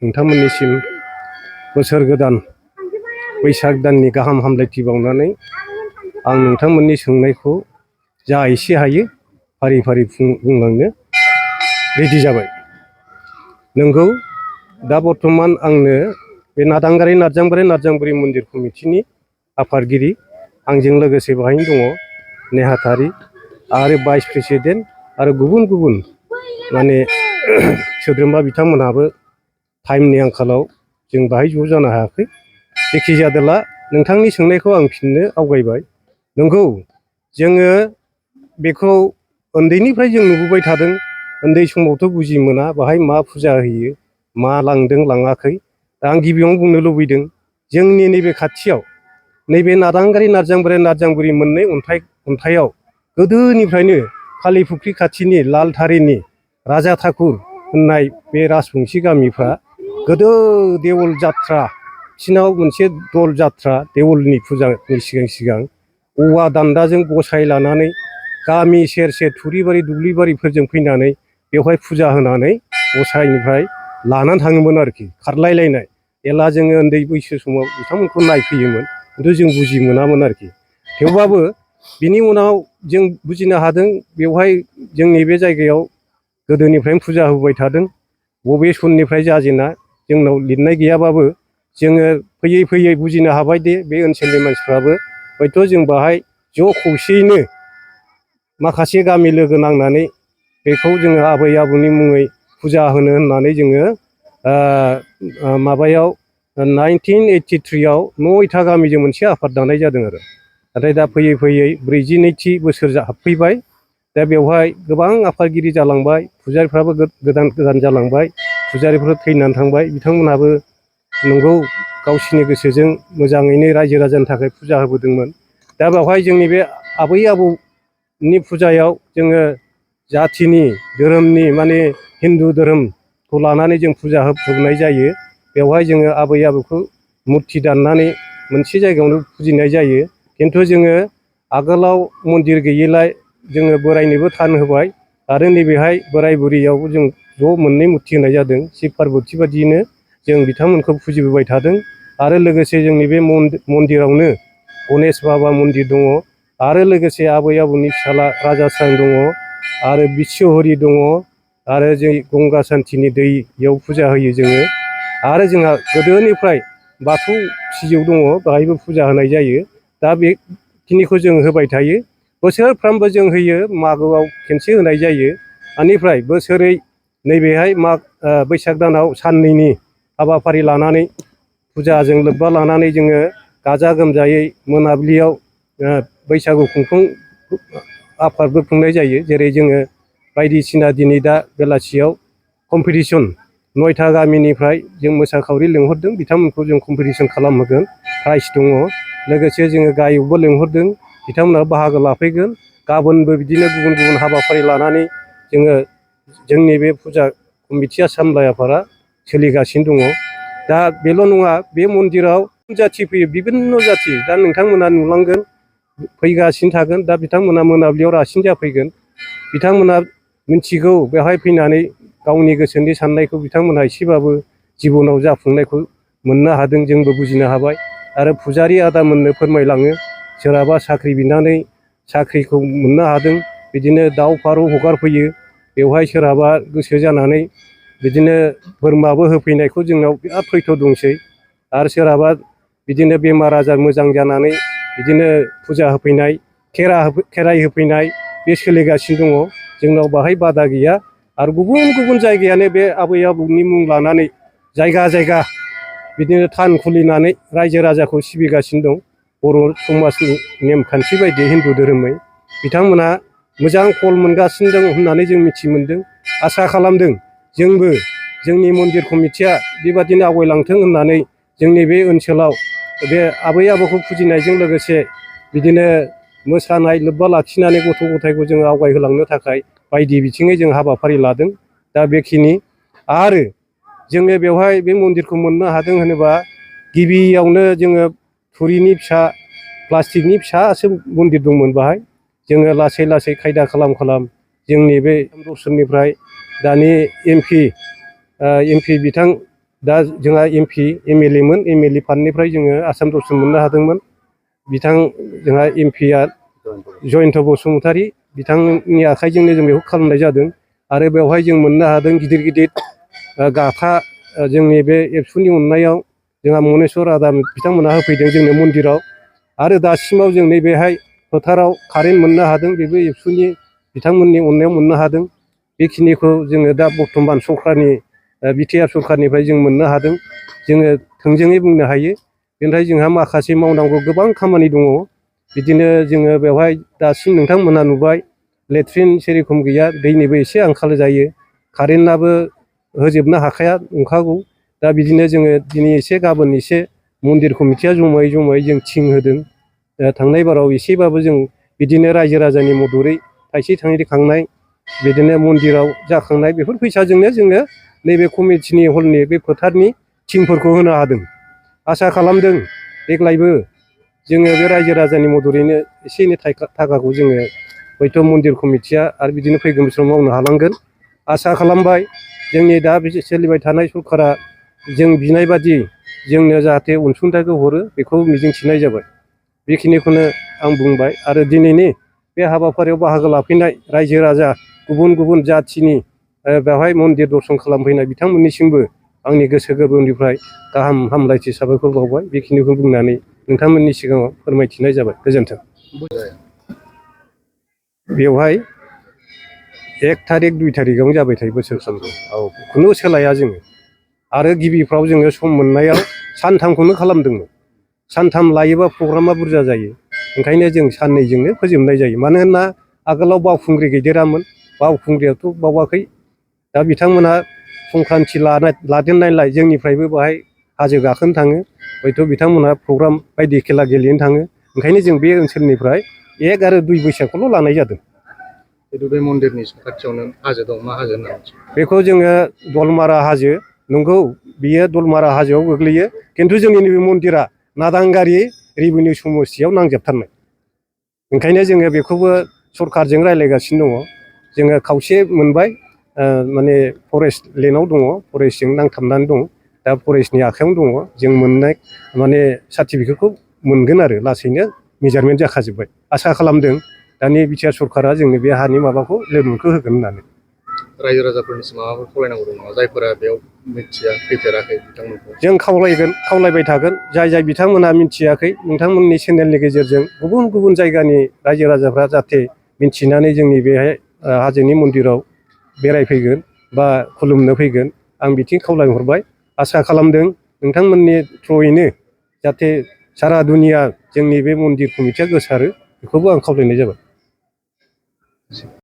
नोंथांमोननिसिम बोसोर गोदान बैसाग दाननि गाहाम हामलायथि बावनानै आं नोंथांमोननि सोंनायखौ जा एसे हायो फारि फारि बुंलांनो रेडि जाबाय। नंगौ, दा बर्थमान आंनो बे नादांगारि नारजांबुरि मन्दिर कमिटिनि आफादगिरि आंजों लोगोसे बाहायनो दङ नेहाथारि आरो भाइस प्रेसिडेन्ट आरो गुबुन गुबुन माने सोद्रोमा बिथांमोनहाबो टाइमनि आंखालाव जों बाहाय ज' जानो हायाखै। जेखि जादोला नोंथांनि सोंनायखौ आं फिननो आवगायबाय। नंगौ, जोङो बेखौ उन्दैनिफ्राय जों नुबोबाय थादों। उन्दै समावथ' बुजि मोना बाहाय मा फुजा होयो मा लांदों लाङाखै। दा आं गिबियावनो बुंनो लुबैदों जोंनि नैबे खाथियाव नैबे नादांगारि नारजांबुरि मोननै अन्थाइयाव गोदोनिफ्रायनो कालिफुख्रि खाथिनि लालथारिनि राजा ठाकुर होननाय बे राजबंसि गामिफ्रा गोदो देवल जात्रा बिसिनाव मोनसे दल जात्रा देवलनि फुजानि सिगां औवा दान्दाजों गसाय लानानै गामि सेर सेर थुरिबारि दुब्लिबारिफोरजों फैनानै बेवहाय फुजा होनानै गसाइनिफ्राय लानानै थाङोमोन आरोखि खारलायलायनाय। एला जोङो उन्दै बैसो समाव बिथांमोनखौ नायफैयोमोन, खिन्थु जों बुजि मोनामोन आरोखि। थेवबाबो बिनि उनाव जों बुजिनो हादों बेवहाय जोंनि बे जायगायाव गोदोनिफ्रायनो फुजा होबाय थादों। बबे सननिफ्राय जाजेना जोंनाव लिरनाय गैयाबाबो जोङो फैयै फैयै बुजिनो हाबाय दे बे ओनसोलनि मानसिफ्राबो हयथ' जों बाहाय ज' खौसेयैनो माखासे गामि लोगो नांनानै बेखौ जोङो आबै आबौनि मुङै फुजा होनो होननानै जोङो माबायाव 1983 9था गामिजों मोनसे आफाद दानाय जादों आरो। नाथाय दा फैयै फैयै 42थि बोसोर हाबफैबाय। दा बेवहाय गोबां आफादगिरि जालांबाय, फुजारिफ्राबो गोदान गोदान जालांबाय, फुजारिफोर थैनानै थांबाय। बिथांमोनहाबो नंगौ गावसिनि गोसोजों मोजाङैनो रायजो राजानि थाखाय फुजा होबोदोंमोन। दा बेवहाय जोंनि बे आबै आबौनि फुजायाव जोङो जाथिनि धोरोमनि माने हिन्दु धोरोमखौ लानानै जों फुजा होनाय जायो। बेवहाय जोङो आबै आबौखौ मुर्थि दाननानै मोनसे जायगायावनो फुजिनाय जायो। खिन्थु जोङो आगोलाव मन्दिर गैयैलाय जोङो बोरायनोबो थान होबाय आरो नैबेहाय बोराय बुरैयावबो जों ज' मोननै मुर्थि होनाय जादों। शिब पार्बती बादियैनो जों बिथांमोनखौ फुजिबोबाय थादों। आरो लोगोसे जोंनि बे मन्दिरावनो गनेश बाबा मन्दिर दङ आरो लोगोसे आबै आबौनि फिसाला राजास्रां दङ आरो बिस्वहरि दङ आरो जों गंगा सान्थिनि दैयाव फुजा होयो जोङो। आरो जोंहा गोदोनिफ्राय बाथौ सिजौ दङ, बेहायबो फुजा होनाय जायो। दा बेखिनिखौ जों होबाय थायो। बोसोरफ्रामबो जों होयो, मागोआव खेनसे होनाय जायो। बेनिफ्राय बोसोरै नैबेहाय बैसाग दानाव साननैनि हाबाफारि लानानै फुजाजों लोब्बा लानानै जोङो गाजा गोमजायै मोनाबिलियाव बैसागु खुंफुं आफादबो खुंनाय जायो। जेरै जोङो बायदिसिना दिनै दा बेलासियाव कम्पिटिसन 9था गामिनिफ्राय जों मोसाखावरि लिंहरदों, बिथांमोनखौ जों कम्पिटिसन खालामहोगोन, प्राइज दङ। लोगोसे जोङो गायकबो लिंहरदों, बिथांमोनहा बाहागो लाफैगोन। गाबोनबो बिदिनो गुबुन गुबुन हाबाफारि लानानै जोङो जोंनि बे फुजा कमिटिया सामलाय आफादा सोलिगासिनो दङ। दा बेल' नङा, बे मन्दिराव जाथि फैयो, बिभिन्न जाथि। दा नोंथांमोना नुलांगोन, फैगासिनो थागोन। दा बिथांमोना मोनाबिलियाव रासिन जाफैगोन। बिथांमोना मिथिगौ बेवहाय फैनानै गावनि गोसोनि साननायखौ बिथांमोनहा एसेबाबो जिबनाव जाफुंनायखौ मोननो हादों, जोंबो बुजिनो हाबाय। आरो फुजारि आदामोननो फोरमायलाङो, सोरहाबा साख्रि बिनानै साख्रिखौ मोननो हादों, बिदिनो दाउ फारौ हगारफैयो। बेवहाय सोरहाबा गोसो जानानै बिदिनो बोरमाबो होफैनायखौ जोंनाव बिराद फैथ' दंसै। आरो सोरहाबा बिदिनो बेमार आजार मोजां जानानै बिदिनो फुजा होफैनाय, खेराइ होफैनाय बे सोलिगासिनो दङ। जोंनाव बाहाय बादा गैया। आरो गुबुन गुबुन जायगायानो बे आबै आबौनि मुं लानानै जायगा जायगा बिदिनो थान खुलिनानै रायजो राजाखौ सिबिगासिनो दं। बर' समाजनि नेमखान्थि बायदि हिन्दु धोरोमै बिथांमोना मोजां फल मोनगासिनो दं होननानै जों मिथि मोनदों। आसा खालामदों जोंबो जोंनि मन्दिर कमिटिया बेबादिनो आवगायलांथों होननानै जोंनि बे ओनसोलाव बे आबै आबौखौ फुजिनायजों लोगोसे बिदिनो मोसानाय लोब्बा लाखिनानै गथ' गथायखौ जोङो आवगायहोलांनो थाखाय बायदि बिथिङै जों हाबाफारि लादों। दा बेखिनि। आरो जोङो बेवहाय बे मन्दिरखौ मोननो हादों होनोबा गिबियावनो जोङो थुरिनि फिसा प्लास्टिकनि फिसासो मन्दिर दंमोन बाहाय। जोङो लासै लासै खायदा खालाम जोंनि बे दर्शननिफ्राय दानि एमपि बिथां दा जोंहा MP MLA मोन MLA फान्डनिफ्राय जोङो आसाम दर्शन मोननो हादोंमोन बिथां जोंहा MPआ जयन्त बसुमतारी बिथांनि आखाइजोंनो जों बेखौ खालामनाय जादों आरो बेवहाय जों मोननो हादों गिदिर गिदिर गाथा जोंनि बे एबसुनि अननायाव जोंहा मनेस्वर राधा बिथांमोनहा होफैदों जोंनो मन्दिराव आरो दासिमाव जों नैबेहाय फोथाराव कारेन्ट मोननो हादों बेबो एबसुनि बिथांमोननि अननायाव मोननो हादों बेखिनिखौ जोङो दा बर्थमान सरकारनि बिटिआर सरकारनिफ्राय जों मोननो हादों जोङो थोंजोङै बुंनो हायो बेनिफ्राय जोंहा माखासे मावनांगौ गोबां खामानि दङ बिदिनो जोङो बेवहाय दासिम नोंथांमोनहा नुबाय लेट्रिन सेरखम गैया दैनिबो एसे आंखाल जायो कारेन्टआबो होजोबनो हाखाया नंखागौ दा बिदिनो जोङो दिनै एसे गाबोन एसे मन्दिर कमिटिया जमायै जों थिं होदों थांनाय बाराव एसेबाबो जों बिदिनो रायजो राजानि मददै थाइसे थाइनै खांनाय बिदिनो मन्दिराव जाखांनाय बेफोर फैसाजोंनो जोङो नैबे कमिटिनि हलनि बे फोथारनि थिंफोरखौ होनो हादों आसा खालामदों देग्लायबो जोङो बे रायजो राजानि मददैनो एसे एनै थाखाखौ जोङो हयथ' मन्दिर कमिटिया आरो बिदिनो फैगोन बोसोराव मावनो हालांगोन आसा खालामबाय जोंनि दा सोलिबाय थानाय सरकारा जों बिनाय बादि जोंनो जाहाथे अनसुंथाइखौ हरो बेखौ मिजिंथिनाय जाबाय बेखिनिखौनो आं बुंबाय आरो दिनैनि बे हाबाफारियाव बाहागो लाफैनाय रायजो राजा गुबुन गुबुन जाथिनि बेवहाय मन्दिर दर्शन खालामफैनाय बिथांमोननिसिमबो आंनि गोसो गोरबोनिफ्राय गाहाम हामलायथि साबायखर बावबाय बेखिनिखौ बुंनानै नोंथांमोननि सिगाङाव फोरमायथिनाय जाबाय गोजोन्थों बेवहाय 1 थारिख 2 थारिखआवनो जाबाय थायो बोसोरफ्रोमबो औ खुनु सोलाया जोङो आरो गिबिफ्राव जोङो सम मोननायाव सानथामखौनो खालामदोंमोन सानथाम लायोबा प्रग्रामा बुरजा जायो ओंखायनो जों साननैजोंनो फोजोबनाय जायो मानोना आगोलाव बावखुंग्रि गैदेरामोन बावखुंग्रियाथ' बावाखै दा बिथांमोनहा संक्रान्ति लादेरनायलाय जोंनिफ्रायबो बाहाय हाजो गाखोनो थाङो हयथ' बिथांमोनहा प्रग्राम बायदि खेला गेलेनो थाङो ओंखायनो जों बे ओनसोलनिफ्राय 1 आरो 2 बैसागखौल' लानाय जादों बे मन्दिरनि खाथियावनो हाजो दं मा हाजो होनना बेखौ जोङो दलमारा हाजो नंगौ बियो दलमारा हाजोआव गोग्लैयो खिन्थु जोंनि नैबे मन्दिरा नादांगारि रेभिनिउ समस्थियाव नांजाबथारनाय ओंखायनो जोङो बेखौबो सरकारजों रायज्लायगासिनो दङ जोङो खावसे मोनबाय माने फरेस्ट लेन्डआव दङ फरेस्टजों नांथाबनानै दं दा फरेस्टनि आखायावनो दङ जों मोननाय माने सार्टिफिकेटखौ मोनगोन आरो लासैनो मेजारमेन्ट जाखाजोब्बाय आसा खालामदों दानि बिटिआर सरकारा जोंनो बे हानि माबाखौ लेभेलखौ होगोन होननानै रायजो राजाफोरनिसिम माबाफोर खावलायनांगौ दं नामा जायफोरा बेयाव मिथिया फैफेराखै बिथांमोनखौ जों खावलायबाय थागोन जाय बिथांमोनहा मिथियाखै नोंथांमोननि चेनेलनि गेजेरजों गुबुन गुबुन जायगानि रायजो राजाफ्रा जाहाथे मिथिनानै जोंनि बेहाय हाजोनि मन्दिराव बेरायफैगोन बा खुलुमनो फैगोन आं बिथिं खावलायहरबाय आसा खालामदों नोंथांमोननि थ्रुयैनो जाहाथे सारा दुनिया जोंनि बे मन्दिर कमिटिया गोसारो बेखौबो आं खावलायनाय जाबाय